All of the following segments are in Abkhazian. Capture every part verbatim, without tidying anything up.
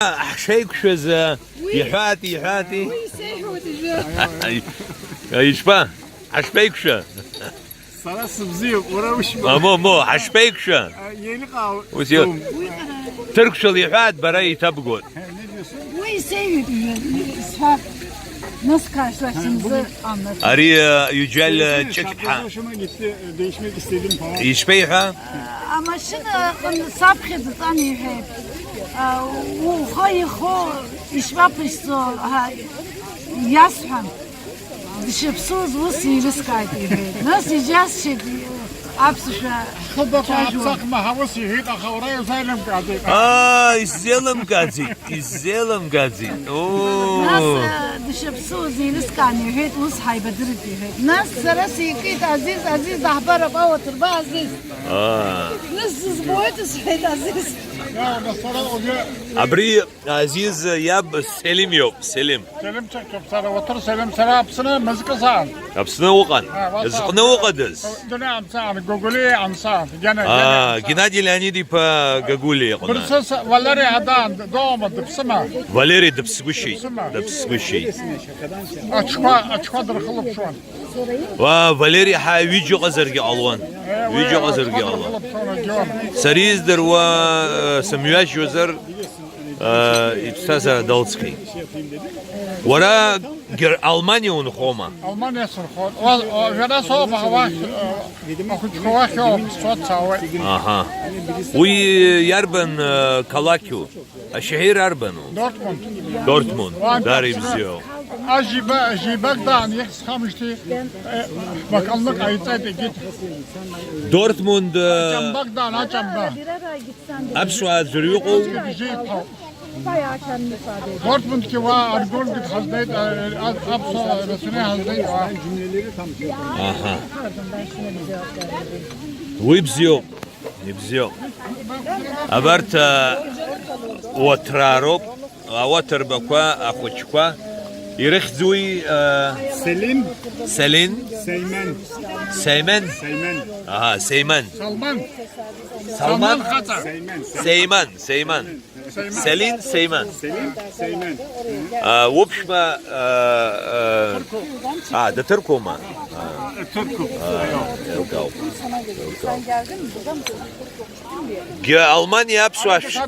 Ҳшеиқәшәаз, э, иҳәаати, иҳәаати. Уи сеиҳәоит уажәы. Ишԥа? Ҳашԥеиқәшәа? Сара сыбзиоуп, уара ушԥа? Момо, ҳашԥеиқәшәа? Еилыҟаау. Ус ио-, ҭырқәшәала иҳәаат, бара еиҭабгоит. Уи сеиҳәеит уажәы, сҳәап. Нас кашла сымзы амнас. Ари, э, Иуџьал, э, Ҷыҷԥҳа. Değişmek istedim falan. Ишԥеиҳәа? Амашьына аҟны саԥхьа дҵан иҳәеит. А, ухы ихо ишԥаԥышәҵо, ҳа, иасҳәан. Дшыԥсуаз ус еилыскааит, иҳәеит. Нас иџьасшьеит аԥсшәа. Хыбақәа цәажәо. Аԥсахма ҳаус иҳәеит, аха уара иузеилымкааӡеит. Аа, исзеилымкааӡеит, исзеилымкааӡеит. Нас, Оо. э, дшыԥсуаз еилыскаан, иҳәеит, ус ҳаибадырит, иҳәеит. Нас сара сикит, Азиз, Азиз, даҳбарап, ауаҭырба, Азиз. Аа. Нас сызбоит, сҳәеит, Азиз. Абри Азиз иаб Селим иоуп, Селим. Селим ҿырҭуп, сара уаҭыр Селим, сара Аԥсны мызкы саан. Аԥсны уҟан? А, уа саан. Зҟны уҟадаз? Дунеи амцаан, Гогәлиа амцаан. Гена, Аа, Гена. Геннади Леонид-иԥа Гагулиа иҟны. Бырсыс Валери Адан, дома, дыԥсыма? Валери дыԥсгәышьеит, Дыԥсыма. Дыԥсгәышьеит. Аҽқәа, аҽқәа дырхылаԥшуан. Уа, Валери ҳа ҩыџьа ыҟазаргьы ҟалуан. Ҩыџьа ыҟазаргьы ҟалуан. Сара издыруа, э, сымҩашьозар, э, иԥсҭазаара далҵхьеит. Уара Гер-, Алманиа унхома? Алманиа сынхоит. Уа, уа, жәара соуп, аха уахь, э, ахәыҷқәа уахь ауп, сцо дцауеит. Аҳа. Уи иарбан, э, қалақьу? Ашьаҳир арбану? Дортмунд. Дортмунд. Уан Дара Дортмунд. Ибзиоу. Ажиба, Ажиба Гдан, ихьысхамышьҭи, э, бакалнык ҟаиҵеит, егьит. Дортмунд, э, Аҷамба Гдан, Аҷамба. Аԥсуаа аӡәыр иҟоу? Бжьеиԥҳау. Дортмундгьы уа аргонгьы дҳазнеит, э, а-, аԥсуаа рацәаны иҳазнеит уа. Аҳа. Уи бзиоуп. Ибзиоуп. Абарҭ, а, уаҭрароуп, ауаҭырбақәа, ахәыҷқәа. Ирыхьӡуи, а, Селим. Селин? Сеймен. Сеймен? Сеймен. Аҳа, Сеймен. Салман. Салман? Салман хаҵа. Сеймен. Сейман, Сейман. Сейман. Селин, Сейман. Селин, Сеймен. А, уԥшәма, а, а, а, дҭырқәоума? А, Ҭырқәуп. А, еилкаауп. Еилкаауп. Ге-, Алманиа аԥсуа ашә-,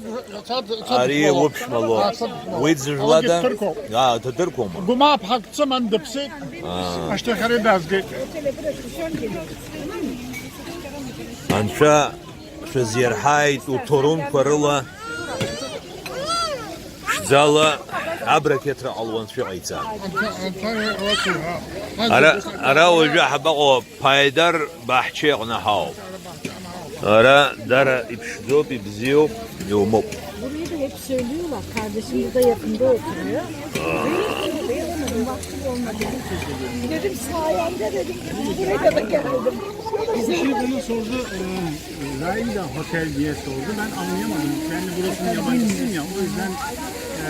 Ари уԥшәма лоуп. Уи дзыжәлада? Ҭырқәоуп. А, дҭырқәоума? Гәмаԥҳак дсыман дыԥсит. А. Ашьҭахь ари дазгеит. Анцәа шәазирҳаит уҭоурынқәа рыла. Ԥшӡала абракеҭра ҟалуан шәыҟаиҵа. Ара, ара уажәы ҳабаҟоу, Ԥаидар баҳчеиҟны ҳауп. Ара дара иԥшӡоуп, ибзиоуп, иумоуп. Burayı da hep söylüyorlar, kardeşim burada yakında oturuyor. Dedim sayende dedim, buraya da geldim. Bir şey bana sordu, e, Raida Hotel diye sordu. Ben anlayamadım. Ben de burasının yabancısıyım ya, o yüzden, e,